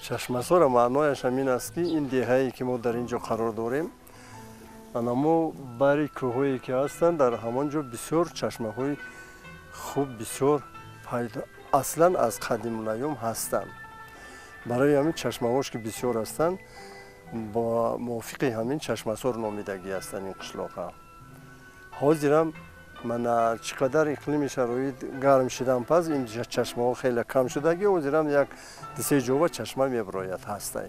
Чашмасора маънояш ҳамин аст, ки ин деҳае, ки мо дар ин ҷо қарор дорем, анамо бари кӯҳое, ки ҳастанд, дар ҳамон ҷо бисёр чашмаҳои хуб бисёр пайдо аслан аз қадимулайём ҳастанд. Барои ҳамин чашмаҳош, ки бисёр ҳастанд, бо мувофиқи ҳамин Чашмасор номидагӣ ҳастанд ин қишлоқҳа. Ҳозирам мана чӣ қадар иқлими шароит гарм шидан пас ин чашмаҳо хеле кам шудагӣ, ҳозирам як дусе ҷова чашма мебирояд ҳастай.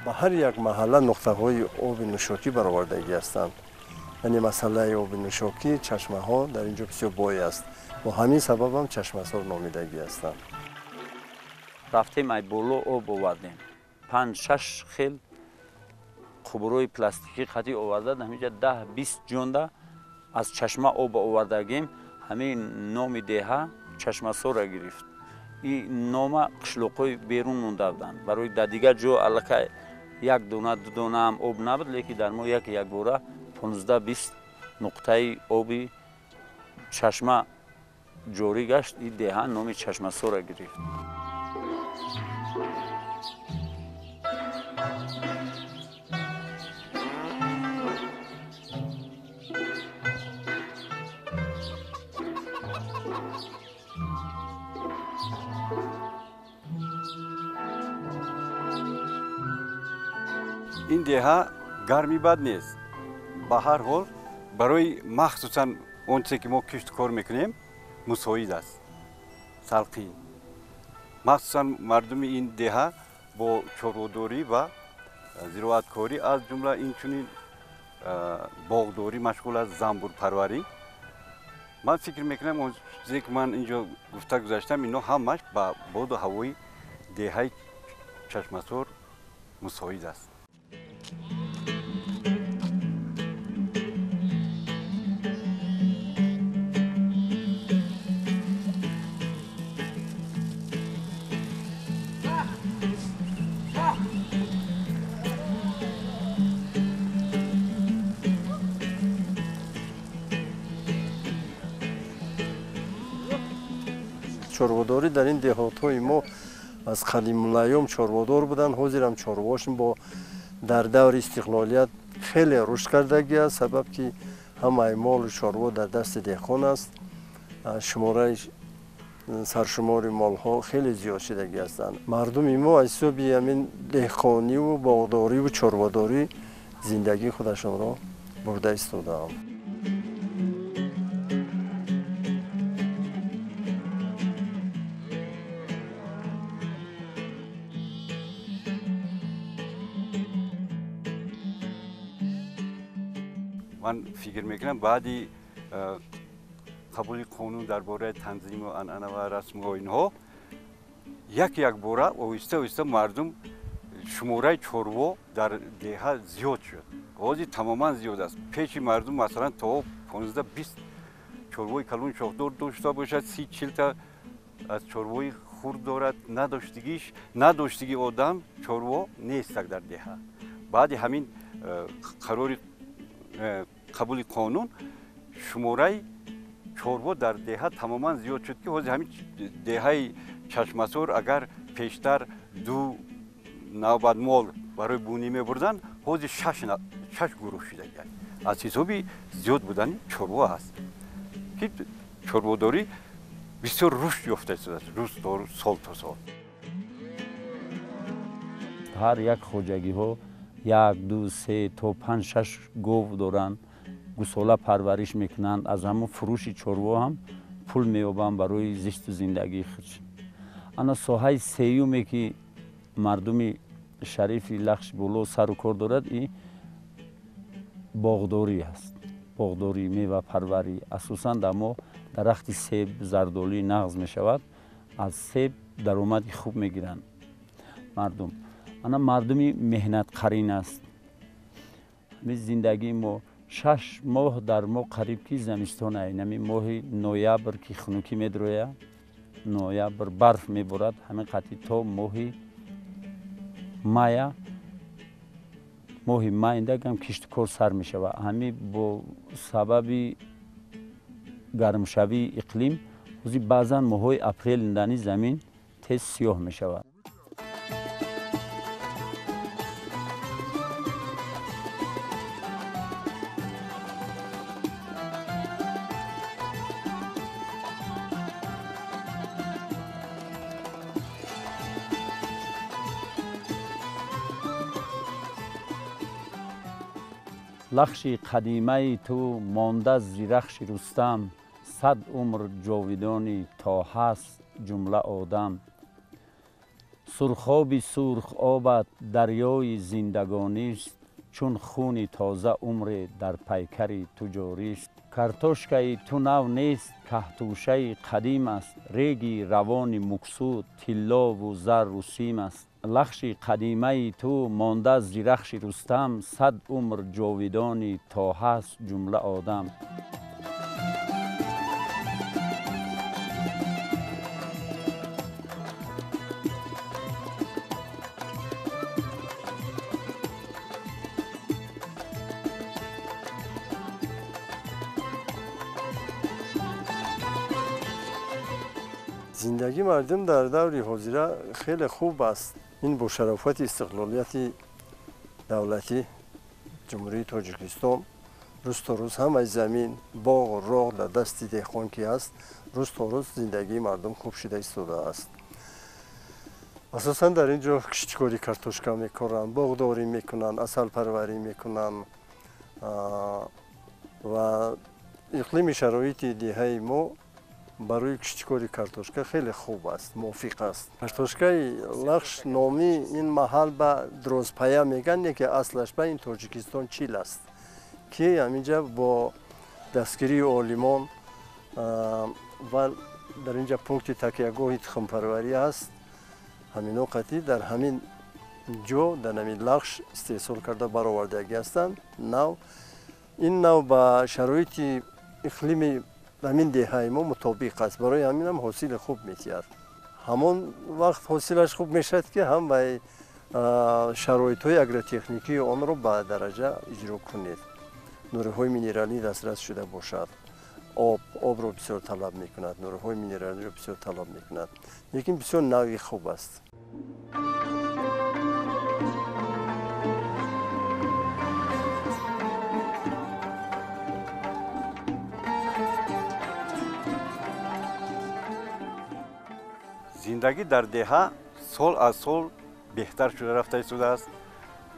Ба ҳар як маҳалла нуқтаҳои оби нӯшокӣ баровардагӣ ҳастанд. Яъне масъалаи оби нӯшокӣ, чашмаҳо дар ин ҷо бисёр бой аст. Бо ҳамин сабабам Чашмасор номидагӣ ҳастанд. Рафтем, ай боло об овардем. 5-6 хел қубурҳои пластикӣ қатӣ оварда, ҳаминҷа 10-20 ҷонда аз чашма об овардагим. Ҳамин номи деҳа Чашмасора гирифт. Ин нома қишлоқҳои берун монда буданд. Барои дар дигар ҷо аллакай як дона, ду донаам об набуд, лекин дар мо як якбора 15-20 нуқтаи оби чашма ҷорӣ гашт. Ин деҳа номи Чашмасора гирифт. Ин деҳа гарми бад нест. Ба ҳар ҳол барои махсусан он чизе, ки мо кишту кор мекунем, мусоид аст. Салқин. Махсусан мардуми ин деҳа бо чорводорӣ ва зироаткорӣ, аз ҷумла инчунин боғдорӣ машғул аст, занбурпарварӣ. Ман фикр мекунам, он чизе, ки ман инҷо гуфта гузаштам, ино ҳамаш ба боду ҳавои деҳаи Чашмасор мусоид аст. Чорводорӣ дар ин деҳотҳои мо аз қадимулайём чорводор буданд. Ҳозирам чорвошон бо дар даври истиқлолият хеле рушд кардагӣ аст, сабаб ки ҳамаи молу чорво дар дасти деҳқон аст. Шумораи саршумори молҳо хеле зиёд шудагӣ ҳастанд. Мардуми мо аз ҳисоби ҳамин деҳқониву боғдориву чорводорӣ зиндагии худашонро бурда истодаанд. Ман фикр мекунам, баъди қабули қонун дар бораи танзиму анъана ва расму оинҳо як якбора оҳиста оҳиста мардум шумораи чорво дар деҳа зиёд шуд. Ҳозир тамоман зиёд аст. Пеши мардум масалан то 15-20 чорвои калон шохдор дошта бошад, 30-40та аз чорвои хурд дорад. Надоштигии одам чорво нестак дар деҳа. Баъди ҳамин қарори қабули қонун шумораи чорво дар деҳа тамоман зиёд шуд, ки ҳозир ҳамин деҳаи Чашмасор агар пештар ду навбат мол барои бунӣ мебурданд, ҳозир шаш гурӯҳ шудагианд. Аз ҳисоби зиёд будани чорво аст, ки чорводорӣ бисёр рушд ёфта истодааст рӯз то рӯз, сол то сол. Ҳар як хоҷагиҳо 1, 2, 3 то 5, 6 гов доранд, гусола парвариш мекунанд. Аз ҳамон фурӯши чорво ҳам пул меёбанд барои зисту зиндагии худ. Ана соҳаи сеюме, ки мардуми шарифи Лахш Боло сару кор дорад, и боғдорӣ аст. Боғдорӣ, мевапарварӣ. Асосан дар мо дарахти себ, зардолӣ нағз мешавад. Аз себ даромади хуб мегиранд мардум. Ана мардуми меҳнатқарин аст. Ҳамин зиндагии мо 6 моҳ дар мо қариб ки зимистон ай. Ҳамин моҳи ноябр, ки хунукӣ медрояд, ноябр барф меборад, ҳамин қатъи то моҳи мая, моҳи майндагам кишту кор сар мешавад. Ҳамин бо сабаби гармшавии иқлим ҳозир баъзан моҳҳои апрел дани замин тез сиёҳ мешавад. Лахши қадимаи ту монда зи рахши Рустам, сад умр ҷовидонӣ то ҳаст ҷумла одам. Сурхоби сурх обат дарёи зиндагонист, чун хуни тоза умре дар пайкари ту ҷорист. Картошкаи ту нав нест, каҳтушаи қадим аст, реги равони муксу тиллову зарру сим аст. Лахши қадимаи ту монда зи рахши Рустам, сад умр ҷовидонӣ то ҳаст ҷумла одам. Зиндагии мардум дар даври ҳозира хеле хуб аст. Ин бо шарофати истиқлолияти давлатӣ Ҷумҳурии Тоҷикистон рӯз то рӯз ҳамаи замин, боғу роғ дар дасти деҳқон ки аст, рӯз то рӯз зиндагии мардум хуб шуда истодааст. Асосан дар ин ҷо киштикорӣ картошка мекоранд, боғдорӣ мекунанд, асалпарварӣ мекунанд ва иқлими шароити деҳаи мо барои киштикори картошка хеле хуб аст, мувофиқ аст. Картошкаи Лахш номи ин маҳал ба Дрозпая мегӯянд, не ки аслаш ба ин Тоҷикистон Чил аст, ки ҳаминҷа бо дастгирии олимон ва дар инҷа пункти такягоҳи тухмпарварӣ аст, ҳамино қатъӣ дар ҳамин ҷо дар ҳамин Лахш истеҳсол карда баровардагӣ ҳастанд. Нав ин нав ба шароити иқлими ҳамин деҳаи мо мутобиқ аст, барои ҳаминам ҳосили хуб метиҳад. Ҳамон вақт ҳосилаш хуб мешавад, ки ҳам ба шароитҳои агротехникии онро ба дараҷа иҷро кунед, нурҳои минералӣ дастрас шуда бошад. Обро бисёр талаб мекунад, нурҳои минералиро бисёр талаб мекунад, лекин бисёр нави хуб аст. Зиндагӣ дар деҳа сол аз сол беҳтар шуда рафта истодааст.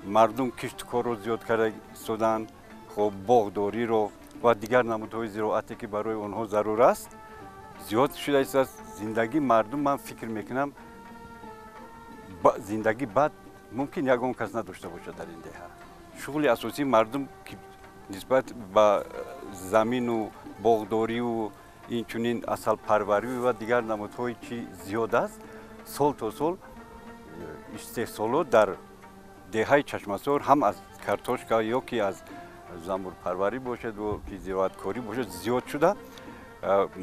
Мардум киштукорро зиёд карда истоданд, хоб боғдориро ва дигар намудҳои зироате ки барои онҳо зарур аст зиёд шуда истодааст. Зиндагии мардум, ман фикр мекунам, зиндагӣ бад мумкин ягон кас надошта бошад дар ин деҳа. Шуғли асосии мардум ки нисбат ба замину боғдорию инчунин асалпарварӣ ва дигар намудҳое ки зиёд аст, сол то сол истеҳсолот дар деҳаи Чашмасор ҳам аз картошка ё ки аз занбурпарварӣ бошад ё ки зироаткорӣ бошад зиёд шуда.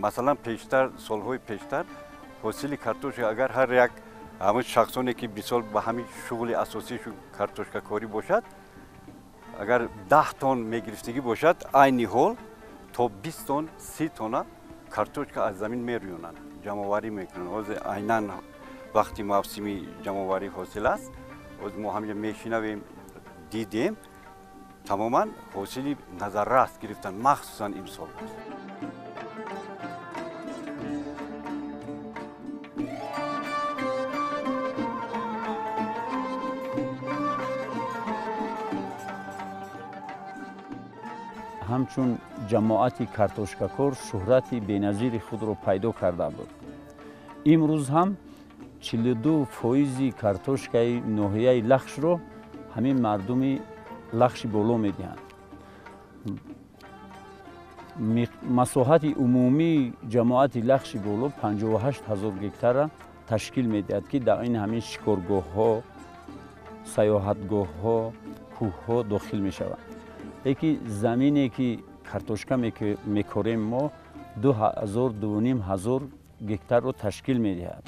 Масалан, пештар, солҳои пештар ҳосили картошка агар ҳар як ҳамон шахсоне ки бисол ба ҳамин шуғли асосишу картошкакорӣ бошад, агар 10 тонн мегирифтагӣ бошад, айни ҳол то 20 тонн, 30 тонна картошка аз замин мерӯёнанд, ҷамъоварӣ мекунанд. Ҳозир айнан вақти мавсими ҷамъоварӣ ҳосил аст. Ҳозир мо ҳаминҷа мешинавем, дидем, тамоман ҳосили назаррас гирифтан, махсусан имсол. Ҳамчун ҷамоати картошкакор шӯҳрати беназири худро пайдо карда буд. Имрӯз ҳам 42% картошкаи ноҳияи Лахшро ҳамин мардуми Лахши боло медиҳанд. Масоҳати умумии ҷамоати Лахши боло 58 ҳазор гектарра ташкил медиҳад, ки дар ин ҳамин шикоргоҳҳо, саёҳатгоҳҳо, кӯҳҳо дохил мешаванд. Лекин замине ки картошка мекорем мо 2,5 ҳазор гектарро ташкил медиҳад.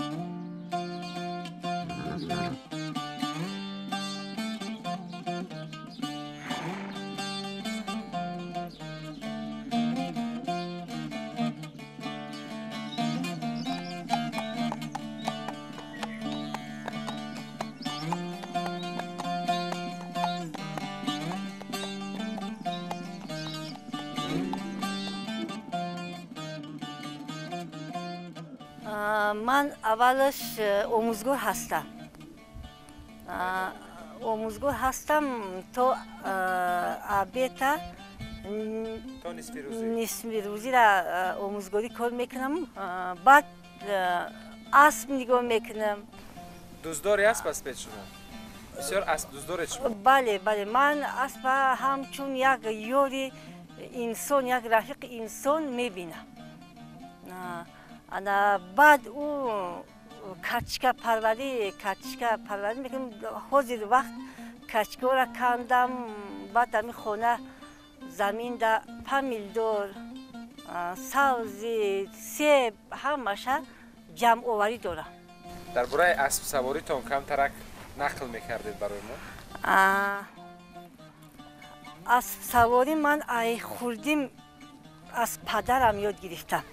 Ман аввалаш омӯзгор ҳастам. омӯзгор ҳастам то обеда то нисфирӯзӣ нисфирӯзира омӯзгорӣ кор мекунам, баъд асп нигоҳ мекунам. Дӯстдори асп ҳастед шумо? Бисёр асп дӯстдоред шумо? Бале, бале, ман аспа ҳамчун як ёри инсон, як рафиқи инсон мебинам. Ана баъд ӯ картишка парварӣ мекунам. Ҳозир вақт качкаро кандам, баъд ами хона заминда помидор, сабзи, себ ҳамаша ҷамъоварӣ дорам. Дар бораи аспсаворитон камтарак нақл мекардед барои мо. Аспсаворӣ ман ай хурдим аз падарам ёд гирифтам.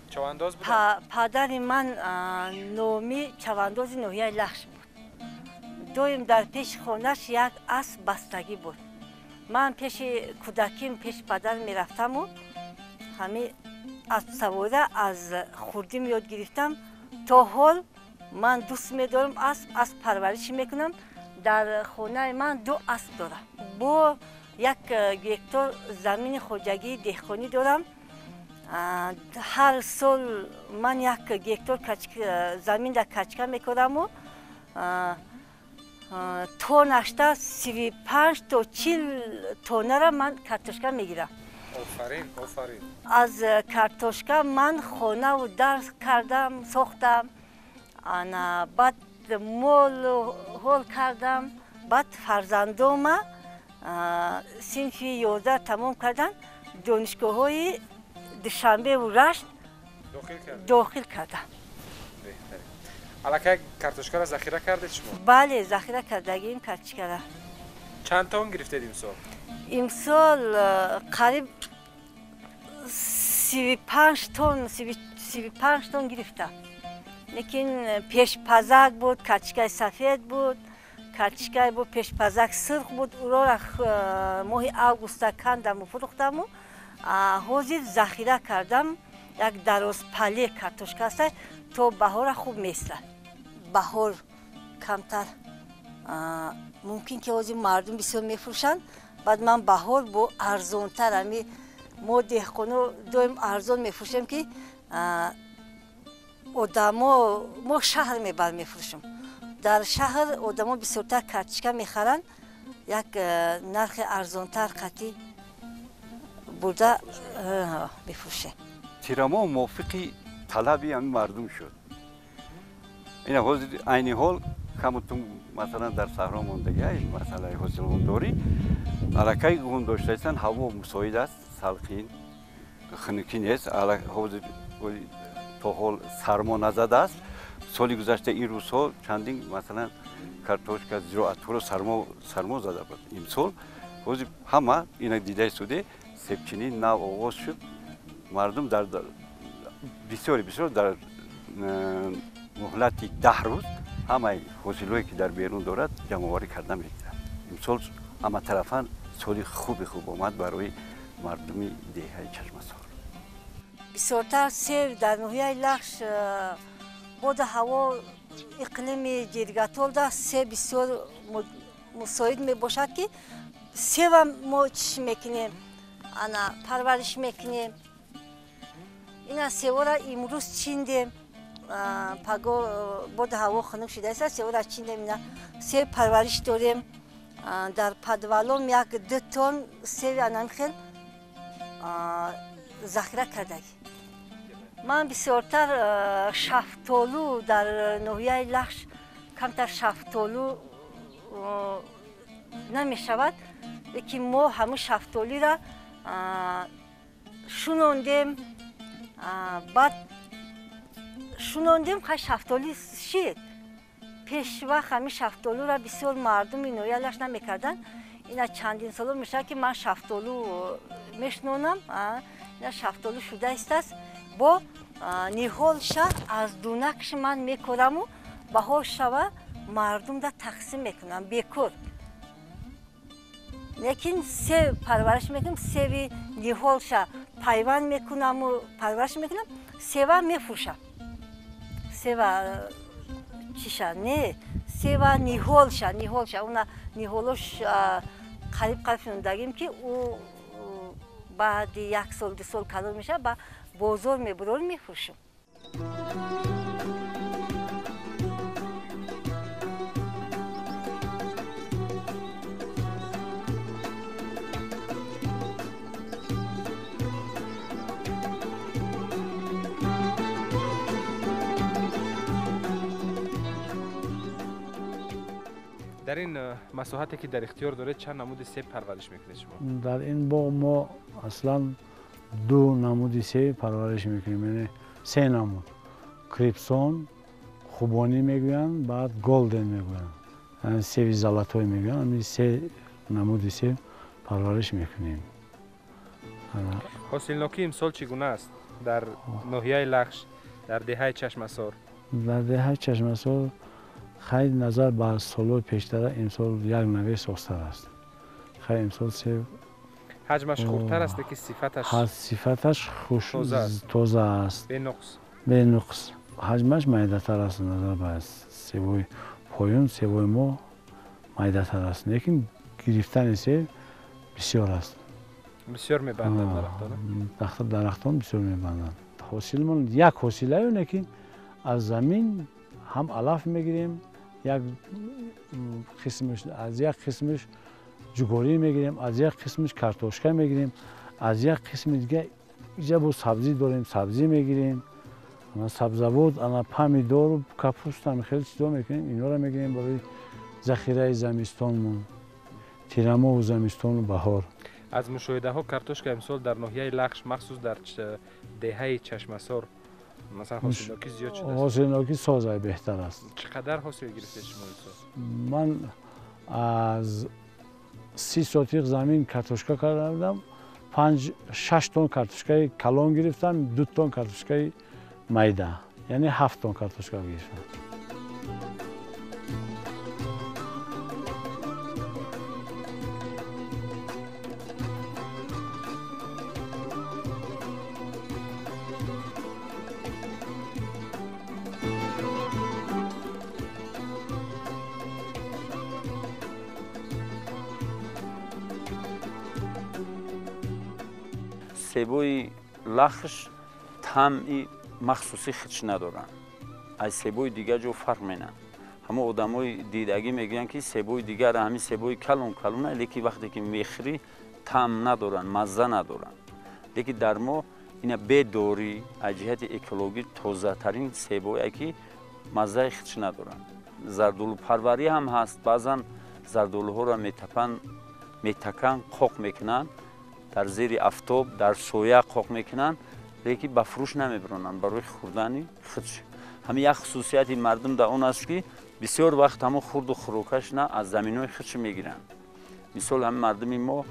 Чавандоз буд? Падари ман номи чавандози ноҳияи Лахш буд. Доим дар пеши хонаш як асп бастагӣ буд. Ман пеши кӯдаким пеши падар мерафтаму ҳами аспсавориро аз хурдим ёд гирифтам. То ҳол ман дӯст медорам асп, асп парвариш мекунам. Дар хонаи ман ду асп дорам, бо 1 гектор замини хоҷагии деҳқонӣ дорам. Ҳар сол ман 1 гектор заминда качка мекораму тоннашта 35 то 40 тоннара ман картошка мегирам. Офарин, офарин! Аз картошка ман хонаву дар кардам, сохтам, ана баъд мол ҳол кардам. Баъд фарзандома синфи 11 тамом кардан, донишгоҳҳои Душанбеву Рашт дохил кардам. Аллакай картошкаро захира кардед шумо? Бале, захира кардагиим картошкара. Чанд тон гирифтед имсол? Имсол қариб 35 тонн, 35 тонн гирифтам. Лекин пешпазак буд, картошкаи сафед буд, картошкаи буд пешпазак сурх буд. Уроро моҳи августа кандаму фурӯхтаму ҳозир захира кардам. Як дарозпале картошка аста, то баҳора хуб места. Баҳор камтар мумкин ки ҳозир мардум бисёр мефурӯшанд. Баъд ман баҳор бо арзонтар, ами мо деҳқоно доим арзон мефурӯшем, ки одамо мо шаҳр мебар мефурӯшем. Дар шаҳр одамо бисёртар картошка мехаранд, як нархи арзонтар қатӣ бурда мефурӯшем. Тирамоҳ мувофиқи талаби ҳамин мардум шуд. Ина ҳозир айни ҳол камутум, масалан, дар саҳро мондагӣ масъалаи ҳосилғундорӣ аллакай ғун доштаистанд. Ҳаво мусоид аст, салқин, хунукӣ нест, ҳозир то ҳол сармо назадааст. Соли гузашта ин рӯзҳо чандин, масалан, картошка, зироатҳоро сармо зада буд. Имсол ҳозир ҳама ина дида истоде, себчинӣ нав оғоз шуд. Мардум дар бисёре бисёр дар муҳлати 10 рӯз ҳамаи ҳосилҳое ки дар берун дорад, ҷамъоварӣ карда мегирад. Имсол ҳаматарафан соли хуби хуб омад барои мардуми деҳаи Чашмасор. Бисёртар себ дар ноҳияи Лахш, боду ҳаво, иқлими ҷиргатолда себ бисёр мусоид мебошад, ки себам мо чиш мекунем, ана парвариш мекунем. Ина севора имрӯз чиндем, паго боду ҳаво хунук шудааст, севора чиндем. Ина себ парвариш дорем дар подвалом, 1-2 тонн себи анам хел захира кардагӣ. Ман бисёртар шафтолу, дар ноҳияи Лахш камтар шафтолу намешавад, лекин мо ҳамун шафтолиро шунондем, баъд шунондем, хай шафтолӣ шид. Пешвақт ҳамин шафтолуро бисёр мардуми ноҳияи Лахш намекарданд. Ина чандин соло мешавад, ки ман шафтолу мешинонам. Ина шафтолу шуда истааст, бо ниҳолша аз дунакш ман мекораму баҳор шава мардумда тақсим мекунам бекор. Лекин себ парвариш мекунам, себи ниҳолша пайванд мекунаму парвариш мекунам, сева мефурӯшам. Сева чиша не, Сева ниҳолша, ниҳолша, уна ниҳолош қариб қариб шундагим ки ӯ баъди як сол ду сол калон мешавад, ба бозор мебурорем, мефурӯшем. Дар ин масоҳате ки дар ихтиёр доред чанд намуди себ парвариш мекунед шумо? Дар ин боғ мо аслан ду намуди себ парвариш мекунем, яъне се намуд. Крипсон, хубонӣ мегӯянд, баъд голден мегӯянд, яъне себи золотой мегӯянд. Ҳамин се намуди себ парвариш мекунем. Ҳосилнокӣ имсол чӣ гуна аст дар ноҳияи Лахш, дар деҳаи Чашмасор? Дар деҳаи Чашмасор хайр назар ба солҳои пештара имсол як навъе сохтар аст. Хайр имсол себ ҳаҷмаш хурдтар аст, лекин сифаташ сифаташ хуш тоза аст, бенуқс. Бенуқс. Ҳаҷмаш майдатар аст назар ба себои поён, себои мо майдатар аст, лекин гирифтани себ бисёр аст. Бисёр мебанданд дарахтон? Дарахтон бисёр мебанданд. Ҳосилмон як ҳосилаю, лекин аз замин ҳам алаф мегирем, як қисмаш аз як қисмаш ҷугорӣ мегирем, аз як қисмаш картошка мегирем, аз як қисми дига иҷа бо сабзӣ дорем, сабзӣ мегирем, сабзавот, ана помидору капуста, хеле чизо мекунем, инҳоро мегирем барои захираи замистонмон, тирамоҳу замистону баҳор. Аз мушоҳидаҳо картошка имсол дар ноҳияи Лахш, махсус дар деҳаи Чашмасор, масалан ҳосилнокӣ зиёд шудааст? Ҳосилнокӣ созай беҳтар аст. Чӣ қадар ҳосил гирифтед шумо имсол? Ман аз 30 сотиқ замин картошка карда будам, 5-6 тонн картошкаи калон гирифтам, 2 тонн картошкаи майда, яъне 7 тонн картошка гирифтам. Себои Лахш таъми махсуси худш надоранд, аз себои дигар ҷо фарқ менанд. Ҳамо одамои дидагӣ мегӯянд ки себои дигар ҳамин себои калон калона, лекин вақте ки мехӯрӣ таъм надоранд, мазза надоранд. Лекин дар мо ина бедорӣ аз ҷиҳати экологӣ тозатарин себое ки маззаи худш надоранд. Зардолупарварӣ ҳам ҳаст, баъзан зардолуҳоро метапанд, метаканд, қоқ мекунанд, дар зери афтоб, дар соя қоқ мекунанд, лекин ба фурӯш намебиронанд барои хӯрдани худш. Ҳамин як хусусияти мардум дар он аст ки бисёр вақт ҳамон хурду хӯрокашна аз заминҳои худш мегиранд. Мисол ҳамин мардуми мо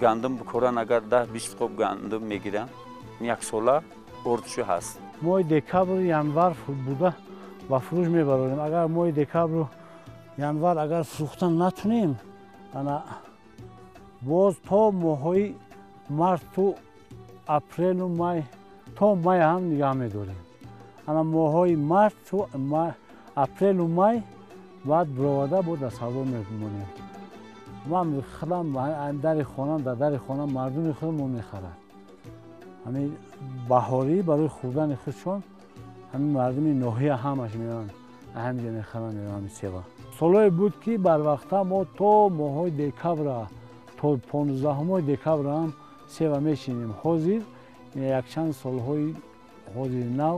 гандум бикоранд, агар 10-20 қоб гандум мегиранд, як сола ордшо ҳаст. Моҳи декабр январ буда ба фурӯш мебарорем. Агар моҳи декабру январ агар фурӯхтан натунем, ана боз то моҳҳои марту апрелу май, то май ҳам нигаҳ медорем. Ана моҳҳои марту апрелу май баъд бироварда бо дар савдо мемонем. Ман худам дари хонам, дар дари хонам мардуми худамон мехарад. Ҳамин баҳорӣ барои хӯрдани худшон ҳамин мардуми ноҳия ҳамаш меоянд, ҳаминҷа мехаранд, меоянд себа. Солҳое буд ки барвақта мо то моҳҳои декабра, то 15 декабра ҳам себа мешинем. Ҳозир якчанд солҳои ҳозири нав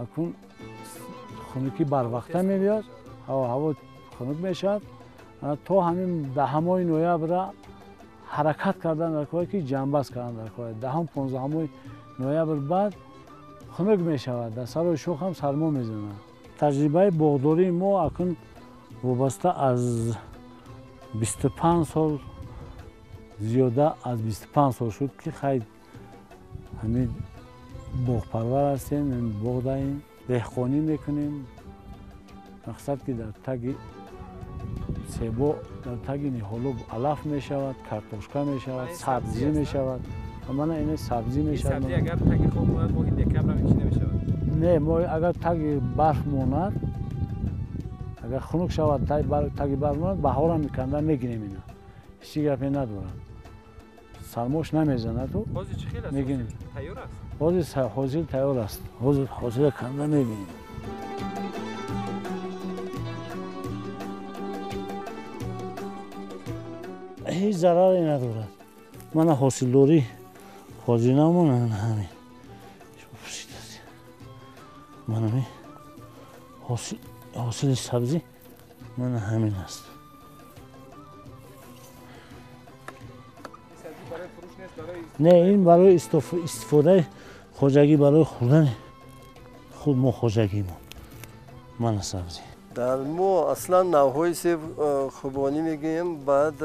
акнун хунукӣ барвақта мебиёд, ҳаво хунук мешавад. То ҳамин 10 ноябра ҳаракат кардан дар кор ки ҷамъбаст кардан дар кор. 10-15 ноябр баъд хунук мешавад, дар сарои шох ҳам сармо мезанад. Таҷрибаи боғдории мо акнун вобаста аз 25 сол, зиёда аз 25 сол шуд ки хайр ҳамин боғпарвар ҳастем, боғ даем, деҳқонӣ мекунем. Мақсад ки дар таги себо, дар таги ниҳоло алаф мешавад, картошка мешавад, сабзӣ мешавад. Мана ина сабзӣ мешавад. Сабзӣ агар таги хок монад моҳи декабр ҳам чӣ намешавад? Не, мо агар таги барф монад, Агар хунук шавад, таги барф монад, баҳорам канда мегирем ина. Ҳеҷ гапе надорад. Сармош намезанад. Ҳозир чӣ хел аст? Мегирем. Тайёр аст? Ҳозир ҳосил тайёр аст. Ҳозир ҳосила канда мебинем. Ҳеҷ зараре надорад. Мана ҳосилдорӣ ҳозир намон ҳамин. Мана ҳосили сабзӣ мана ҳамин аст. Не, ин барои истифодаи хоҷагӣ, барои хӯрдани худ мо хоҷагимон. Мана сабзӣ. Дар мо аслан навъҳои себ хубонӣ мегӯем, баъд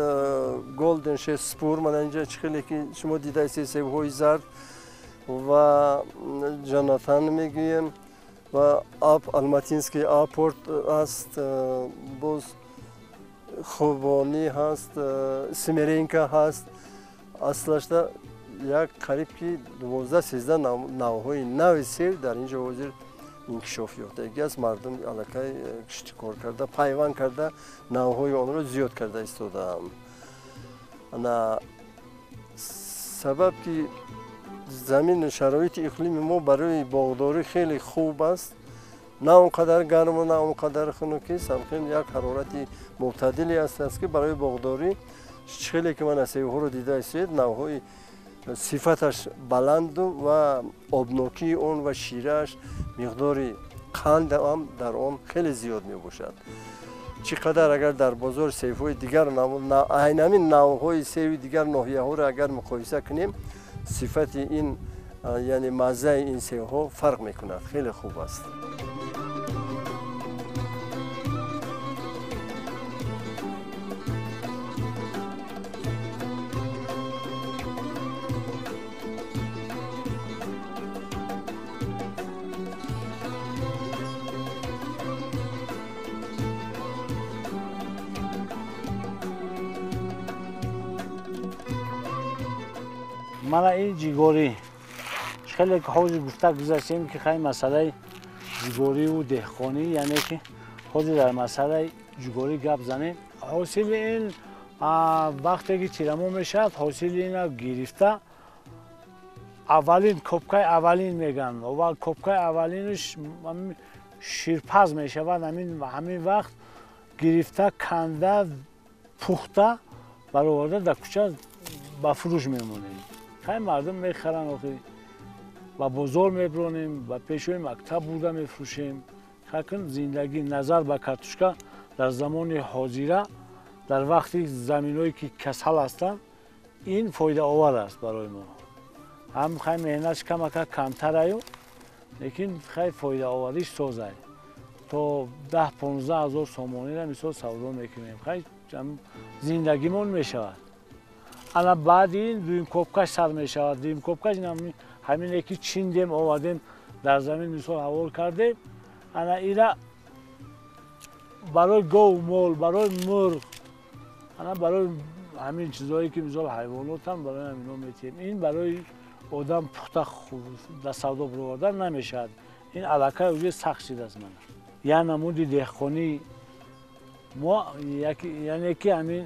Голден Шеф Спур, мана инҷа чӣ хеле ки шумо дидаистед себҳои зард ва Ҷонатан мегӯем ва ап Алматинский апорт аст, боз хубонӣ ҳаст, Семеренко ҳаст. Аслашда як қариб ки 12-13 навъҳои нави себ дар инҷо ҳозир инкишоф ёфтагӣ аст. Мардум аллакай киштикор карда, пайванд карда, навъҳои онро зиёд карда истодаанд. Ана сабаб ки замин шароити иқлими мо барои боғдорӣ хеле хуб аст, на он қадар гарму на он қадар хунукӣ, самхел як ҳарорати мӯътадиле аст ки барои боғдорӣ хеле ки ман себҳоро дида истед, навъҳои сифаташ баланду ва обнокии он ва ширааш, миқдори қанд ҳам дар он хеле зиёд мебошад. Чӣ қадар агар дар бозор себҳои дигар айнамин навъҳои себи дигар ноҳияҳоро агар муқоиса кунем, сифати ин, яъне маззаи ин себҳо фарқ мекунад, хеле хуб аст. Мана ин ҷигорӣ хеле ки ҳозир гуфта гузаштем ки хай масъалаи ҷигориву деҳқонӣ, яъне ки ҳозир дар масъалаи ҷигорӣ гап занем. Ҳосили ин вақте ки тирамо мешавад, ҳосили ина гирифта аввалин копкаи аввалин мегӯянд, копкаи аввалинаш ширпаз мешавад. Ҳамин вақт гирифта, канда, пухта бароварда дар кӯча ба фурӯш мемонем. Хай мардум мехаранд, охи ба бозор мебронем, ба пешои мактаб бурда мефурӯшем. Хакн зиндагӣ назар ба картошка дар замони ҳозира, дар вақти заминҳое ки касал ҳастанд, ин фоидаовар аст барои мо. Ҳам хай меҳнатш камака камтараю, лекин хай фоидаовариш созай. То 10-15 ҳазор сомониро мисол савдо мекунем. Хай зиндагимон мешавад. Ана баъди ин дуюм копкаш сар мешавад. Дуюм копкаш ҳамине ки чиндем, овардем дар замин, мисол ҳавол кардем. Ана ира барои гов, мол, барои мурғ, ана барои ҳамин чизҳое ки мисол ҳайвонотам, барои ҳамино метиҳем. Ин барои одам пухта дар савдо бировардан намешавад. Ин аллакай уже сахт шидааст. Мана як намуди деҳқонӣ мо, яъне ки ҳамин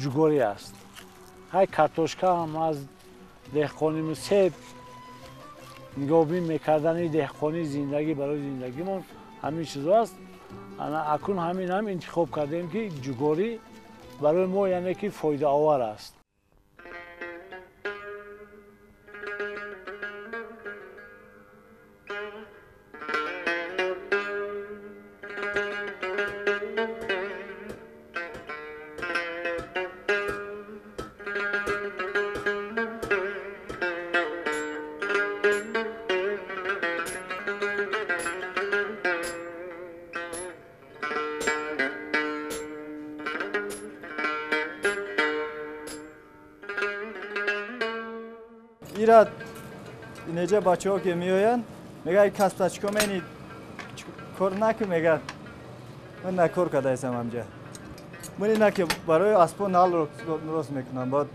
ҷугорӣ аст. Ҳай картошка ҳам аз деҳқонӣ, себ нигоҳбин мекардани деҳқонӣ, зиндагӣ барои зиндагимон ҳамин чизо аст. Ана акун ҳамин ҳам интихоб кардем ки ҷугорӣ барои мо яъне ки фоидаовар аст. Ира инеҷа бачаҳо ки меоянд, мегӯяд касбта чикор мени, кор наку, мегӯяд ман на кор кардаистам ҳамҷа. Ман ина ки барои аспо нал рост мекунам, баъд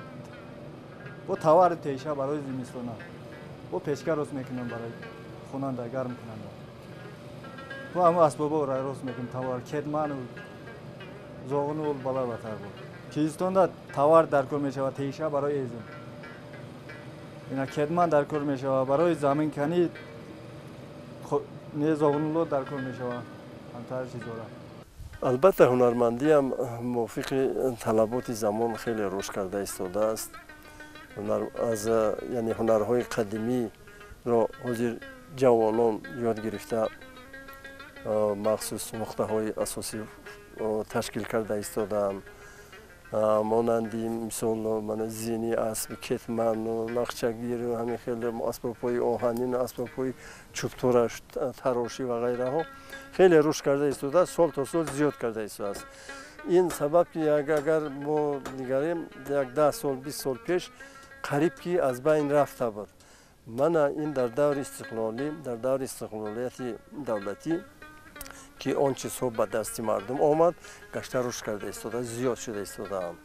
бо тавари теша барои зимистона, бо печка рост мекунам барои хонанда гарм кунанда. Бо ҳама асбобҳоро рост мекунем, товар, кетману зоғну бала батар буд. Чизистонда товар дар кор мешавад, теша барои эзм. Ина кетман дар кор мешавад, барои заминканӣ не зоғнуло дар кор мешавад. Ҳамтар чизора. Албатта ҳунармандиам мувофиқи талаботи замон хеле рушд карда истодааст. Аз яъне ҳунарҳои қадимиро ҳозир ҷавонон ёд гирифта махсус нуқтаҳои асосӣ ташкил карда истодаанд. Монанди мисол мана зини асб, кетман, лахчагир, ҳамин хеле асбобҳои оҳанин, асбобҳои чӯбтураш, тарошӣ ва ғайраҳо хеле рушд карда истодааст, сол то сол зиёд карда истодааст. Ин сабаб ки агар мо нигарем, як 10 сол, 20 сол пеш қариб ки аз байн рафта буд. Мана ин дар даври истиқлолӣ, дар даври истиқлолияти давлатӣ ки он чизҳо ба дасти мардум омад, гашта рушд карда истода, зиёд шуда истодаанд.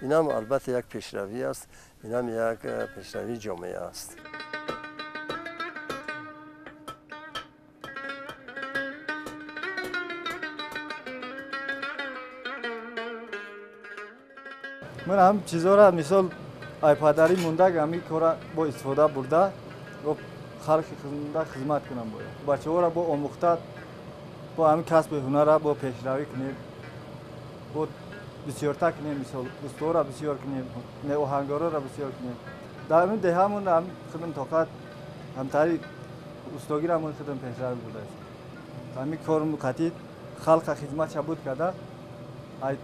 Инам албатта як пешравӣ аст, инам як пешравии ҷомеа аст. Ман ҳам чизҳоро мисол ай падарӣ мондаг ҳамин кора бо истифода бурда бо халқи хизмат кунам бояд. Бачаҳоро бо омӯхта бо ҳамин касби ҳунарро бо пешравӣ кунем, бо бисёртар кунем, мисол устаҳоро бисёр кунем, оҳангароро бисёр кунем. Дар ҳамин деҳамон ҳам худам тоқат ҳамтари устогирамон худам пешравӣ бурдааст. Ҳамин корм қатъи халқа хизматша буд карда, ай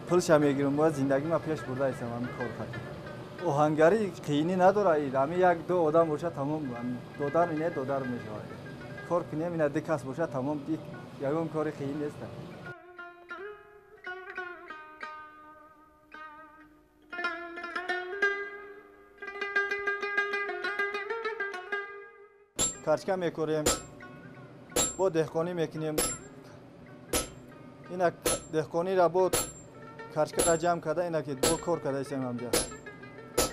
пулша мегирам, бояд зиндагима пеш бурдаистам ҳамин кор қатъи. Оҳангарӣ қиинӣ надорад, ҳамин як ду одам бошад тамом, додар ине додар мешавад. Кор кунем, ина ду кас бошад тамом, ягон кори қиин нест. Карчка мекорем, бо деҳқонӣ мекунем. Ина деҳқониро бо карчкаро ҷамъ карда, ина ки бо кор карда истем ҳамҷа.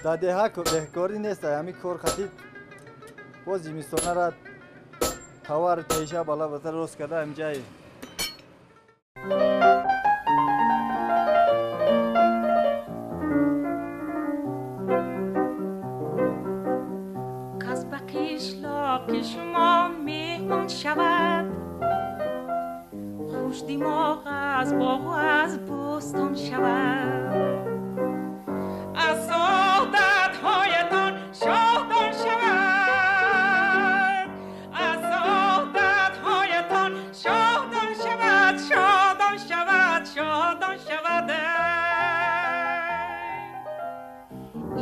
Дар деҳа деҳкорӣ нест, ҳамин кор қатъи бо зимистонара товар теша бала батар рост карда ҳамҷае. Кас ба қишлоқи шумо меҳмон шавад, хушдимоғ аз боғу аз бӯстон шавад. Аз одатҳоятон шодон шавад, аз одатҳоятон шодон шавад, шодон шавад, шодон шавад.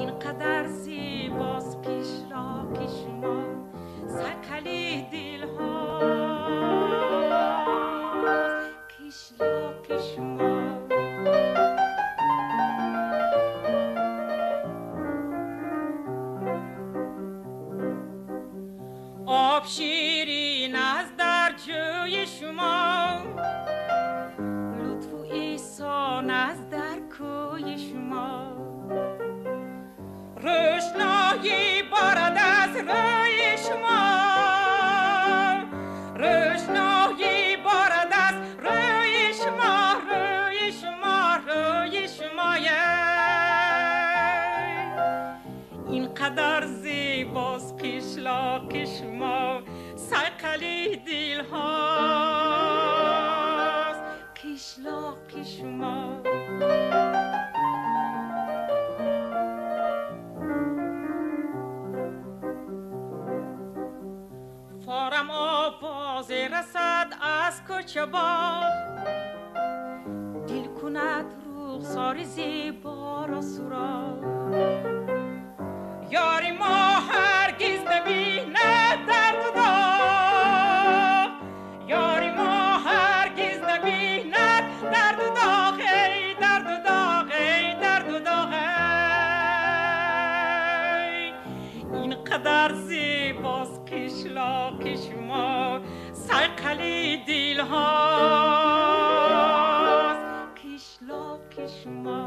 Ин қадар зебост қишлоқи шумо, сайқали дилҳост қишлоқи шумо. Об ширин аст дар ҷӯи шумо, лутфу эҳсон аст дар кӯи шумо. Рӯшноӣ борад аз рӯи шумо, рӯшноӣ борад аз рӯи шумо, рӯи шумо, рӯи шумо. Ин қадар зебост қишлоқи шумо, сайқали дилҳост қишлоқи шумо. Форам овозе расад аз кӯча боғ, дил кунад рухсори зеборо суроғ. Ёри мо ҳаргиз набинад дарду доғ, ёри мо ҳаргиз набинад дарду доғ, эй дарду доғ, эй дарду доғ. Ин қадар зебост қишлоқи шумо, сайқали дилҳост қишлоқи шумо.